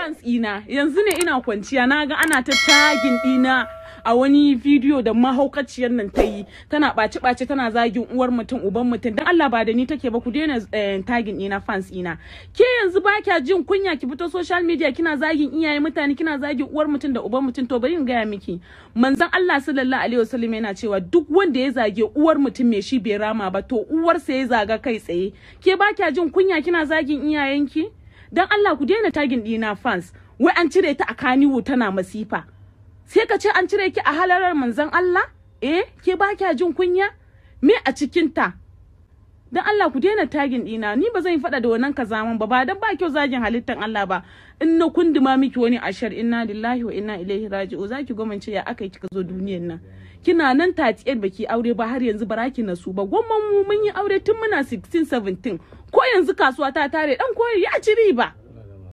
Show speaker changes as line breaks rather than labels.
Fans ina yanzu ne ina kwanciya na ga ana ta tagging dina a wani bidiyo da mahaukaciyar nan ta yi, tana ɓaci ɓaci, tana zagin uwar mutum, uban mutum. Dan Allah, ba da ni take ba, ku daina tagging ina, fans ina. Ke yanzu ba kya jin kunya ki fito social media kina zagin iyaye mutane, kina zagin uwar mutum da uban mutum? To bari in gaya miki, Manzon Allah sallallahu alaihi wasallam yana cewa duk wanda ya zage uwar mutum mai shi bai rama ba, to uwarsa ya zaga kai tsaye. Ke ba kya jin kunya kina zagin iyayenki? Dan Allah ku daina tagging dina, fans. Wai an cire ta a Kannywood tana masifa, sai ka ce an cire ki a halarar Manzon Allah. Eh, ke ba kya jin kunya? Me a cikin ta? Dan Allah ku daina tagging dina. Ni ba zan yi faɗa da wannan kazaman ba. Ba dan ba kyau zagin halittan Allah ba. In na kunduma miki wani ashar, inna lillahi wa inna ilaihi raji'u, zaki gwamnati ya aka yi kika zo duniyar nan. Kina nan 38 baki aure ba har yanzu, baraki nasu ba. Gwamman mu mun yi aure tun muna 16 17. Ko yanzu kasuwa ta tare, dan koyi ya ci riba.